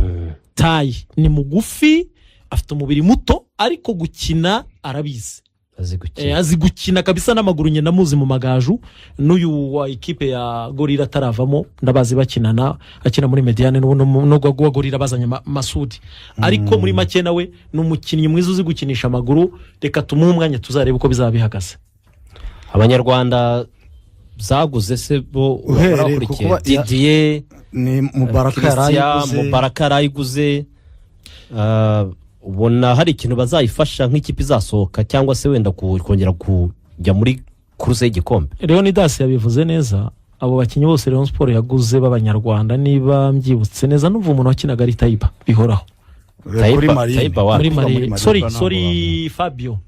[SPEAKER 1] Taille ni mugufi, afite umubiri muto, ariko gukina arabizi.
[SPEAKER 5] Azi gukina.
[SPEAKER 1] Azi gukina kabisa n'amaguru. Nyina ndamuzi mu Magaju, n'uyu wa ikipe ya Gorira ataravamo ndabazi bakinana, akina muri médiane n'ubwo wa Gorira bazanye Masudi. Ariko muri make nawe ni umukinnyi mwiza uzi gukinisha amaguru. Reka tumuhe umwanya, tuzarebe uko bizaba bihagaze.
[SPEAKER 5] Abanyarwanda zaguze se bo
[SPEAKER 2] Uhereye ku
[SPEAKER 5] bakurikiye Didier
[SPEAKER 2] Ni Mubaraka.
[SPEAKER 5] Christian.
[SPEAKER 2] Yarayiguze.
[SPEAKER 5] Mubaraka yarayiguze. Ubona hari ikintu bazayifasha nk'ikipe izasohoka, cyangwa se wenda kongera kujya muri course y'igikombe?
[SPEAKER 1] Leonidas yabivuze neza. Abo bakinnyi bose Rayon Sport yaguze b'Abanyarwanda, niba mbyibutse neza, numva umuntu wakinaga ari Tayiba bihoraho.
[SPEAKER 2] Kuri
[SPEAKER 5] Tayiba-
[SPEAKER 2] Marine.
[SPEAKER 5] Tayiba wapi?
[SPEAKER 1] Muri
[SPEAKER 2] Kuva muri
[SPEAKER 1] Marine.
[SPEAKER 2] Marine.
[SPEAKER 1] Sorry,
[SPEAKER 3] Ntabwo
[SPEAKER 1] sorry, Fabio.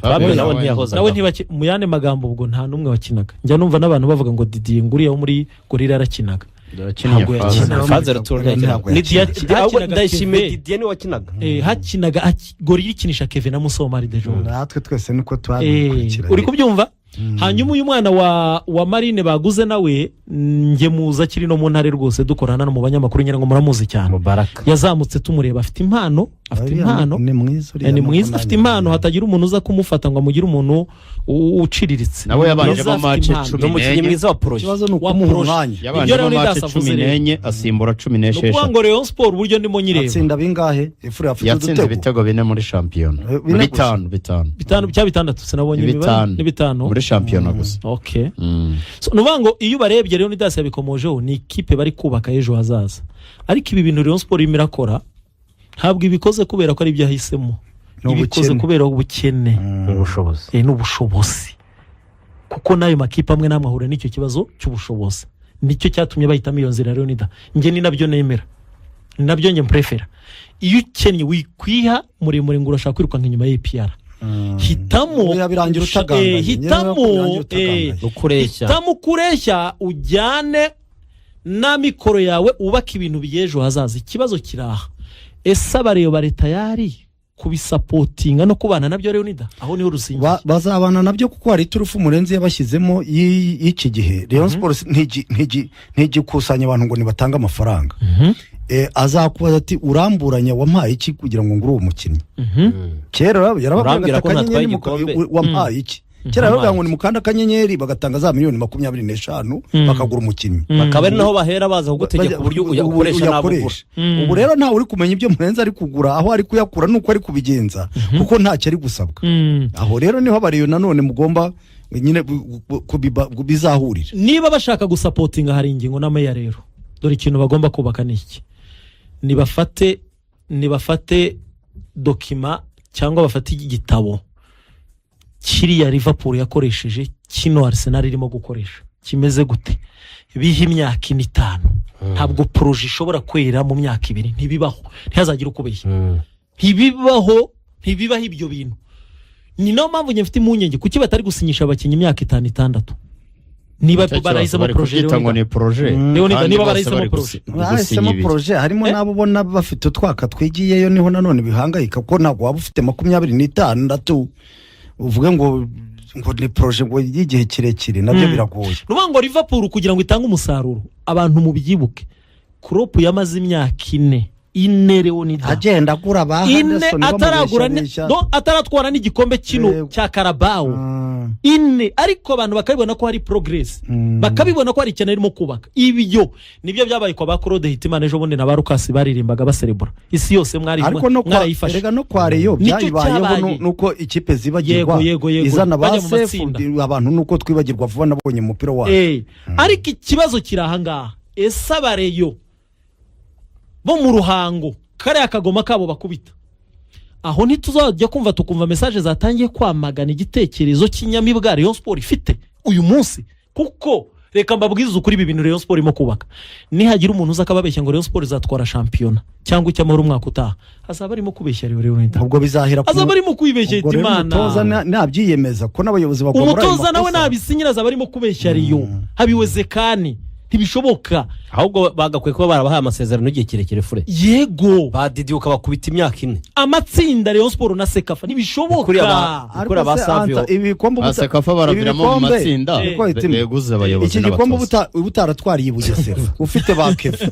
[SPEAKER 5] Fabio nawe ntiyahozaga.
[SPEAKER 1] Nawe ntibaki. Mu yandi magambo, ubwo nta n'umwe wakinaga. Njya numva n'abantu bavuga ngo Didier nguriya wo muri Gorilla yarakinaga. Ntabwo yakinaga.
[SPEAKER 5] Phase retour ntiyakinaga.
[SPEAKER 2] Ntabwo
[SPEAKER 1] Ni
[SPEAKER 2] yakinaga.
[SPEAKER 1] Didier-
[SPEAKER 5] Ahubwo
[SPEAKER 1] hakinaga
[SPEAKER 5] Ndayishimiye
[SPEAKER 1] Keve.
[SPEAKER 5] Didier niwe wakinaga.
[SPEAKER 1] Hakinaga Gorilla ikinisha Keve na Musomari de Jong.
[SPEAKER 2] Natwe twese niko twabikurikiranye.
[SPEAKER 1] Uri kubyumva? Hanyuma uyu mwana wa Marine baguze nawe, njye muzi akiri no mu ntare rwose, dukorana no mu banyamakuru, ngira ngo muramuzi cyane.
[SPEAKER 5] Mubaraka.
[SPEAKER 1] Yazamutse tumureba, afite impano, afite
[SPEAKER 2] Uriya
[SPEAKER 1] impano.
[SPEAKER 2] Ni mwiza uriya.
[SPEAKER 1] Ni
[SPEAKER 2] Nubwo
[SPEAKER 1] mwiza,
[SPEAKER 2] nanjye
[SPEAKER 1] afite impano, hatagira umuntu uza kumufata ngo amugire umuntu uciriritse.
[SPEAKER 3] Nawe yabanjemo
[SPEAKER 1] Mwiza, afite
[SPEAKER 3] match
[SPEAKER 1] impano.
[SPEAKER 3] 10
[SPEAKER 5] Ni umukinnyi
[SPEAKER 3] n'enye.
[SPEAKER 5] mwiza wa projet.
[SPEAKER 2] Ikibazo ni
[SPEAKER 1] Wa
[SPEAKER 2] ukumuha
[SPEAKER 1] projet.
[SPEAKER 2] umwanya.
[SPEAKER 3] Yabanjemo
[SPEAKER 1] Leonidas
[SPEAKER 3] match
[SPEAKER 1] avuze
[SPEAKER 3] cumi
[SPEAKER 1] rero.
[SPEAKER 3] n'enye asimbura cumi
[SPEAKER 1] Ni ukuvuga
[SPEAKER 3] n'esheshatu.
[SPEAKER 1] ngo Rayon Sport, uburyo ndimo nyireba,
[SPEAKER 2] Atsinda bingahe? Efure afite
[SPEAKER 3] Yatsinze
[SPEAKER 2] udutego
[SPEAKER 3] ibitego bine muri shampiyona.
[SPEAKER 2] Bine gusa.
[SPEAKER 3] Bitanu, bitanu.
[SPEAKER 1] Bitanu cyangwa bitandatu, sinabonye imibare.
[SPEAKER 3] Bitanu.
[SPEAKER 1] Ni bitanu.
[SPEAKER 3] Muri shampiyona gusa.
[SPEAKER 1] Okay. So, ni ukuvuga ngo iyo ubarebye, Leonidas yabikomojeho, ni ikipe bari kubaka ejo hazaza. Ariko ibi bintu Rayon Sport irimo irakora, ntabwo ibikoze kubera ko ari ibyo yahisemo.
[SPEAKER 2] Ni
[SPEAKER 1] Ibikoze
[SPEAKER 2] ubukene.
[SPEAKER 1] kubera ubukene
[SPEAKER 5] Ubushobozi.
[SPEAKER 1] N'ubushobozi, kuko n'ayo makipe amwe n'amwe ahura n'icyo kibazo cy'ubushobozi. Nicyo cyatumye bahitamo iyo nzira. Leonidas, njye ni nabyo nemera, ni nabyo njye mprefera. Iyo ukennye, wikwiha muremure ngo urashaka kwirukanka inyuma ya APR. Hitamo
[SPEAKER 2] Oya, birangira utagangaye.
[SPEAKER 1] Hitamo
[SPEAKER 2] Birangira utagangaye.
[SPEAKER 5] Ukureshya.
[SPEAKER 1] Hitamo ukureshya, ujyane n'amikoro yawe, wubake ibintu by'ejo hazaza. Ikibazo kiraha: ese abareba bari tayari kubisupportinga no kubana nabyo? Leonidas, aho niho rusingiye.
[SPEAKER 2] Bazabana nabyo, kuko hari iturufu Murenzi yabashyizemo y'iki gihe. Rayon Sports ntigikusanya abantu ngo nibatange amafaranga. Azakubaza ati: "Uramburanya, wampaye iki kugira ngo ngure uwo mukinnyi?" Kera yarababwiraga
[SPEAKER 5] Urambwira
[SPEAKER 2] ati
[SPEAKER 5] ko ntatwaye
[SPEAKER 2] akanyenyeri
[SPEAKER 5] igikombe.
[SPEAKER 2] wampaye iki? Kera yarababwiraga ngo nimukande akanyenyeri, bagatanga za miliyoni 25, bakagura umukinnyi.
[SPEAKER 5] Bakaba ari naho bahera baza kugutegeka uburyo ukoresha n'abo ugura.
[SPEAKER 2] Uyakoresha. Ubu rero ntawe uri kumenya ibyo Murenzi ari kugura, aho ari kuyakura n'uko ari kubigenza, kuko ntacyo ari gusabwa. Aho rero niho abariyo nanone mugomba nyine bizahurira.
[SPEAKER 1] Niba bashaka gusupportinga, hari ingingo n'ameya rero. Dore ikintu bagomba kubaka ni iki: nibafate document cyangwa bafate igitabo kiriya Liverpool yakoresheje, kino Arsenal irimo gukoresha, kimeze gute? Biha imyaka ine, 5. Ntabwo projet ishobora kwera mu myaka 2, ntibibaho, ntihazagire ukubeshya. Ntibibaho, ntibibaho ibyo bintu. Ni nayo mpamvu njye mfite impungenge, kuki batari gusinyisha abakinnyi imyaka 5, 6, niba
[SPEAKER 3] Icyo kibazo
[SPEAKER 1] barahisemo
[SPEAKER 3] bari
[SPEAKER 1] projet?
[SPEAKER 3] kubyita ngo ni projet.
[SPEAKER 1] Leonidas,
[SPEAKER 3] Kandi
[SPEAKER 1] niba
[SPEAKER 3] bose
[SPEAKER 1] barahisemo
[SPEAKER 3] bari
[SPEAKER 1] projet.
[SPEAKER 2] Bahisemo
[SPEAKER 3] gusinya 2.
[SPEAKER 2] projet, harimo n'abo ubona bafite utwaka twigiyeyo. Niho nanone bihangayika, kuko ntabwo waba ufite 26 uvuge ngo ni projet ngo y'igihe kirekire, nabyo biragoye.
[SPEAKER 1] Ni ukuvuga ngo Liverpool kugira ngo itange umusaruro, abantu mubyibuke, Klopp yamaze imyaka 4, 4, Leonidas,
[SPEAKER 2] Agenda agura ba
[SPEAKER 1] 4
[SPEAKER 2] Henderson,
[SPEAKER 1] ataragura
[SPEAKER 2] bamubeshabeshya.
[SPEAKER 1] no, ataratwara n'igikombe kino cya Carabao. 4, ariko abantu bakabibona ko hari progress, bakabibona ko hari ikintu arimo kubaka. Ibyo nibyo byabaye kwa ba Claude Hitimana ejo bundi na ba Rukasi baririmbaga baserebura isi yose, mwari
[SPEAKER 2] Ariko no kwa
[SPEAKER 1] mwarayifashe.
[SPEAKER 2] erega no kwa Rayon
[SPEAKER 1] Nicyo
[SPEAKER 2] byayibayeho.
[SPEAKER 1] cyabaye.
[SPEAKER 2] Nuko ikipe zibagirwa
[SPEAKER 1] Yego.
[SPEAKER 2] izana ba
[SPEAKER 1] Bajya mu
[SPEAKER 2] Sefu,
[SPEAKER 1] matsinda.
[SPEAKER 2] abantu nuko twibagirwa vuba, nabonye umupira wayo.
[SPEAKER 1] Ariko ikibazo kiri ahangaha: ese abareyo bo mu Ruhango, kariya kagoma kabo bakubita aho, ntituzajya kumva tukumva message zatangiye kwamagana igitekerezo cy'inyamibwa Rayon Sport ifite uyu munsi? Kuko reka mbabwize ukuri, ibi bintu Rayon Sport irimo kubaka, nihagira umuntu uza akababeshya ngo Rayon Sport izatwara shampiyona cyangwa icy'amahoro umwaka utaha, azaba arimo kubeshya Rayon. Leonidas,
[SPEAKER 2] Ubwo bizahera ku
[SPEAKER 1] azaba arimo kwibeshya.
[SPEAKER 2] Ubwo rero
[SPEAKER 1] Hitimana,
[SPEAKER 2] umutoza nabyiyemeza ko n'abayobozi bagwa muri ayo
[SPEAKER 1] umutoza nawe
[SPEAKER 2] makosa.
[SPEAKER 1] nabisinyira, azaba arimo kubeshya Rayon. Habiwezekani, ntibishoboka.
[SPEAKER 5] Ahubwo bagakwiye kuba barabahaye amasezerano y'igihe kirekire fure.
[SPEAKER 1] Yego.
[SPEAKER 5] Ba Didi ukabakubita imyaka 4.
[SPEAKER 1] Amatsinda Rayon Sport na CECAFA, ntibishoboka.
[SPEAKER 5] Kuriya
[SPEAKER 2] Ariko
[SPEAKER 5] kuriya ba
[SPEAKER 2] se,
[SPEAKER 5] Savio.
[SPEAKER 2] Anta, ibi bikombe
[SPEAKER 3] CECAFA
[SPEAKER 2] ibi
[SPEAKER 3] baraviramo mu
[SPEAKER 2] bikombe-
[SPEAKER 3] matsinda,
[SPEAKER 2] Niko hitima.
[SPEAKER 3] beguze abayobozi
[SPEAKER 2] Iki gikombe
[SPEAKER 3] n'abatoza.
[SPEAKER 2] uba utaratwariye i Bugesera ufite ba Keve,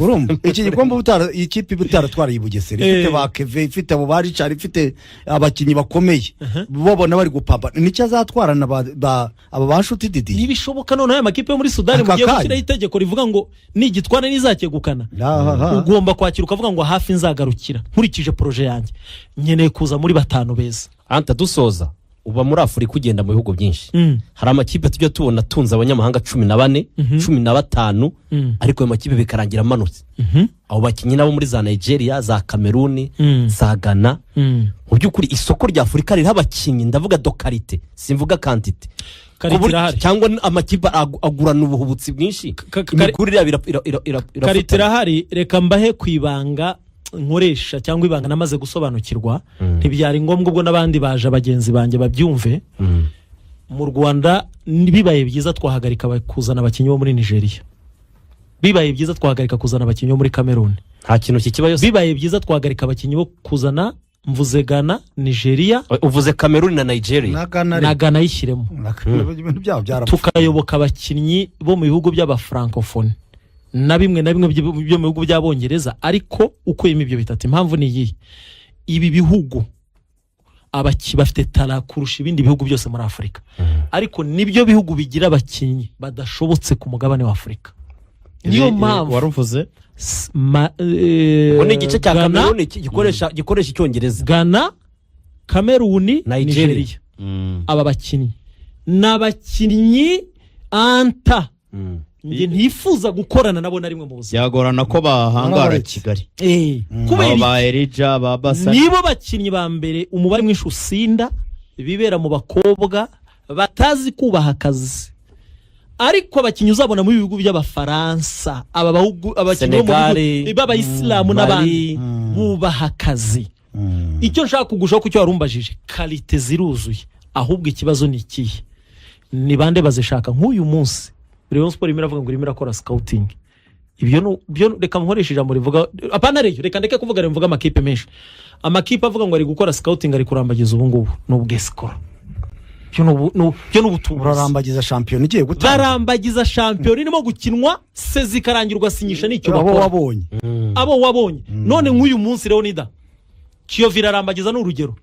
[SPEAKER 2] urumva, iki gikombe ikipe iba utaratwariye i Bugesera ifite ba Keve, ifite abo ba Richard, ifite abakinnyi bakomeye, babona bari gupamba, nicyo azatwarana aba ba Nshuti Didi?
[SPEAKER 1] Ntibishoboka. Noneho aya makipe yo muri Sudani
[SPEAKER 2] Aka
[SPEAKER 1] mugiye
[SPEAKER 2] kanya.
[SPEAKER 1] gushyiraho itegeko rivuga ngo nigitwara nizakegukana.
[SPEAKER 2] Ahaha.
[SPEAKER 1] Ugomba kwakira ukavuga ngo hafi nzagarukira, nkurikije projet yanjye, nkeneye kuza muri batanu beza.
[SPEAKER 5] Anta, dusoza, uba muri Afurika, ugenda mu bihugu byinshi. Hari amakipe tujya tubona atunze abanyamahanga 14, 15, ariko ayo makipe bikarangira amanutse. Abo bakinnyi nabo muri za Nigeria, za Kameruni, za Ghana. Mu by'ukuri isoko rya Afurika ririho abakinnyi, ndavuga de qualité, simvuga quantité.
[SPEAKER 1] Qualité irahari.
[SPEAKER 5] Cyangwa amakipe agurana ubuhubutsi bwinshi, imigurire yabo
[SPEAKER 1] Qualité
[SPEAKER 5] irafatana.
[SPEAKER 1] irahari. Reka mbahe ku ibanga nkoresha cyangwa ibanga namaze gusobanukirwa. Ntibyari ngombwa ubwo n'abandi baje bagenzi banjye babyumve. Mu Rwanda bibaye byiza twahagarika kuzana abakinnyi bo muri Nigeria, bibaye byiza twahagarika kuzana abakinnyi bo muri Cameroon.
[SPEAKER 5] Nta kintu kikibayo se?
[SPEAKER 1] Bibaye byiza twahagarika abakinnyi bo kuzana, mvuze Ghana, Nigeria.
[SPEAKER 5] Uvuze Kameruni na Nigeria.
[SPEAKER 2] Na Ghana.
[SPEAKER 1] Na Ghana yishyiremo.
[SPEAKER 2] Ibintu byabo byarapfuye.
[SPEAKER 1] Tukayoboka abakinnyi bo mu bihugu by'abafrancofone na bimwe na bimwe byo mu bihugu by'Abongereza, ariko ukuyemo ibyo bitatu. Impamvu ni iyihe? Ibi bihugu bafite talent kurusha ibindi bihugu byose muri Afurika, ariko nibyo bihugu bigira abakinnyi badashobotse ku mugabane wa Afurika. Niyo mpamvu
[SPEAKER 3] Waruvuze?
[SPEAKER 5] Ubwo ni igice cya
[SPEAKER 1] Ghana,
[SPEAKER 5] Kameruni gikoresha Icyongereza.
[SPEAKER 1] Ghana, Kameruni,
[SPEAKER 5] Nigeria.
[SPEAKER 1] Nigeria. Aba bakinnyi Ni abakinnyi anta njye ntifuza gukorana nabo na rimwe mu buzima.
[SPEAKER 3] Byagorana ko bahangara
[SPEAKER 2] Barabaretse.
[SPEAKER 3] Kigali.
[SPEAKER 1] Kubera
[SPEAKER 3] Abo
[SPEAKER 1] iki?
[SPEAKER 3] ba Erija, ba Basa.
[SPEAKER 1] Nibo bakinnyi ba mbere umubare mwinshi usinda, bibera mu bakobwa, batazi kubaha akazi. Ariko abakinnyi uzabona mu bihugu by'Abafaransa, aba bahugu, abakinnyi bo mu
[SPEAKER 5] Senegal,
[SPEAKER 1] bihugu b'Abayisilamu
[SPEAKER 5] Mali.
[SPEAKER 1] n'abandi bubaha akazi. Icyo nshaka kugushaho ku cyo warumbajije, qualité ziruzuye, ahubwo ikibazo ni ikihe? Ni bande bazishaka? Nk'uyu munsi Rayon Sport irimo iravuga ngo irimo irakora scouting. Ibyo byo reka nkoreshe ijambo rivuga apana Rayon, reka ndeke kuvuga Rayon, mvuga amakipe menshi. Amakipe avuga ngo ari gukora scouting, ari kurambagiza ubu ngubu, ni ubwesikoro. Byo ni ubutubuzi.
[SPEAKER 2] Urarambagiza shampiyona igiye gutangira?
[SPEAKER 1] Barambagiza shampiyona irimo gukinwa se, zikarangira ugasinyisha n'icyo
[SPEAKER 2] abo
[SPEAKER 1] bakora.
[SPEAKER 2] Wabonye.
[SPEAKER 1] Abo wabonye. None nk'uyu munsi Leonida, Kiyovu irarambagiza, ni urugero,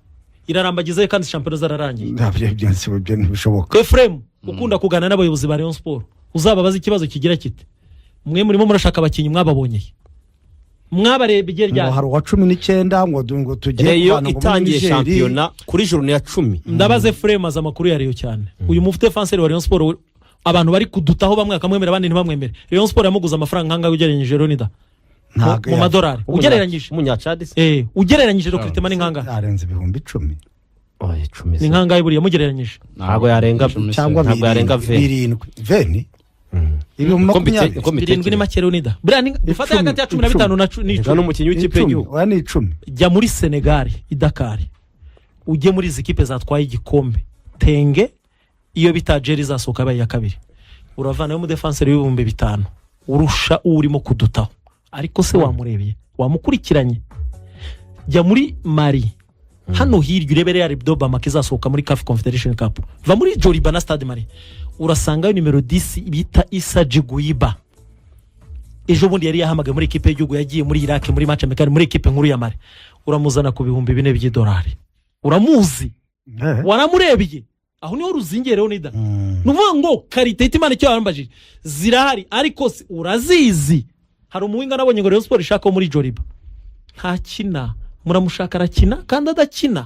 [SPEAKER 1] irarambagiza kandi shampiyona zararangiye.
[SPEAKER 2] Ntabyo, ibyo ntibishoboka.
[SPEAKER 1] Efuremu ukunda kuganira n'abayobozi ba Rayon Sport, uzababaza ikibazo kigira kiti: "Mwe murimo murashaka abakinnyi, mwababonyeye, mwabarebye
[SPEAKER 2] Ngo
[SPEAKER 1] ryari?"
[SPEAKER 2] hari uwa 19 ngo tugiye
[SPEAKER 5] Rayon
[SPEAKER 2] kuvana ngo muri
[SPEAKER 5] itangiye
[SPEAKER 2] Niger.
[SPEAKER 5] shampiyona kuri journée ya 10.
[SPEAKER 1] Ndabaze Efuremu, azi amakuru ya Rayon cyane. Uyu mudéfenseur wa Rayon Sport abantu bari kudutaho, bamwe bakamwemera abandi ntibamwemere, Rayon Sport yamuguze amafaranga nkangahe ugereranyije, Leonida?
[SPEAKER 2] Ntabwo
[SPEAKER 1] Mu madolari ugereranyije.
[SPEAKER 5] Umunyacadi se?
[SPEAKER 1] Ugereranyije recrutement ni nkangahe?
[SPEAKER 2] Arenze 10,000.
[SPEAKER 5] Oya, 10 se.
[SPEAKER 1] Ni nkangahe buriya mugereranyije?
[SPEAKER 5] Ntabwo yarenga
[SPEAKER 2] Cyangwa
[SPEAKER 5] ntabwo yarenga
[SPEAKER 2] 7,
[SPEAKER 5] 20.
[SPEAKER 2] 7, 20, ibihumbi
[SPEAKER 5] Uko mbite-
[SPEAKER 2] 20.
[SPEAKER 5] uko
[SPEAKER 1] 7 ni
[SPEAKER 5] mbitekereza.
[SPEAKER 1] make, Leonida. Buriya dufate
[SPEAKER 2] 10,
[SPEAKER 1] hagati ya cumi na
[SPEAKER 2] 10.
[SPEAKER 1] bitanu na
[SPEAKER 5] Reka
[SPEAKER 1] n'icumi.
[SPEAKER 5] n'umukinnyi w'ikipe
[SPEAKER 2] 10,
[SPEAKER 5] y'igihugu.
[SPEAKER 2] Oya, ni 10.
[SPEAKER 1] Jya muri Senegal i Dakar, ujye muri izi kipe zatwaye igikombe, Tenge iyo bita Jeri izasohoka yabaye iya kabiri, uravanayo umudéfenseur w'5,000 urusha uwo urimo kudutaho. Ariko se wamurebye, wamukurikiranye? Jya muri Mali hano hirya, urebe Real de Bamako izasohoka muri CAF Confederation Cup, va muri Joliba na Stade Malien, urasangayo nimero 10 bita Issa Jiguiba. Ejo bundi yari yahamagaye muri ekipe y'igihugu, yagiye muri Iraq muri match amical muri ekipe nkuru ya Mali. Uramuzana ku 4,000 by'idolari? Uramuzi? Waramurebye? Aho niho ruzingiye, Leonida. Ni ukuvuga ngo qualité, Imana icyo yambajije, zirahari, ariko se urazizi? Hari umuwinger nabonye ngo Rayon Sport ishaka wo muri Joliba, ntakina. Muramushaka arakina kandi adakina.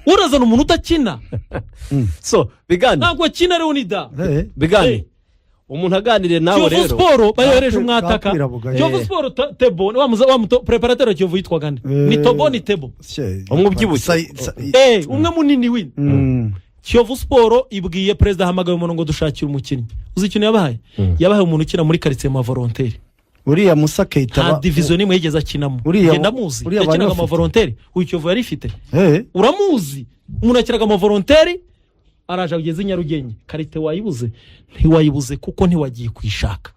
[SPEAKER 1] Urazana umuntu udakina?
[SPEAKER 5] So bigani.
[SPEAKER 1] Ntabwo akina, Leonida.
[SPEAKER 5] Bigani. Umuntu aganiriye nawe
[SPEAKER 1] Kiyovu
[SPEAKER 5] rero.
[SPEAKER 1] Sport bayohereje umwataka.
[SPEAKER 2] Kakwirabuga.
[SPEAKER 1] Kiyovu Sport, Tebo wa muto préparateur wa Kiyovu yitwaga nde? Ni Tobo, ni Tebo?
[SPEAKER 5] Umwe ubyibushye.
[SPEAKER 1] Umwe munini wini. Kiyovu Sport ibwiye perezida, ahamagaye umuntu ngo dushakire umukinnyi. Uzi ikintu yabahaye? Yabahaye umuntu ukina muri karitsiye ma volontaire.
[SPEAKER 2] Uriya Musa Keita.
[SPEAKER 1] Nta division n'imwe yigeze akinamo. Ngenda muzi.
[SPEAKER 2] Uriya bari
[SPEAKER 1] Yakinaga
[SPEAKER 2] bafite.
[SPEAKER 1] ama volontaire. Uyu Kiyovu yari ifite. Uramuzi, umuntu yakinaga ama volontaire, araje ageze i Nyarugenge. Qualité wayibuze? Ntiwayibuze kuko ntiwagiye kuyishaka.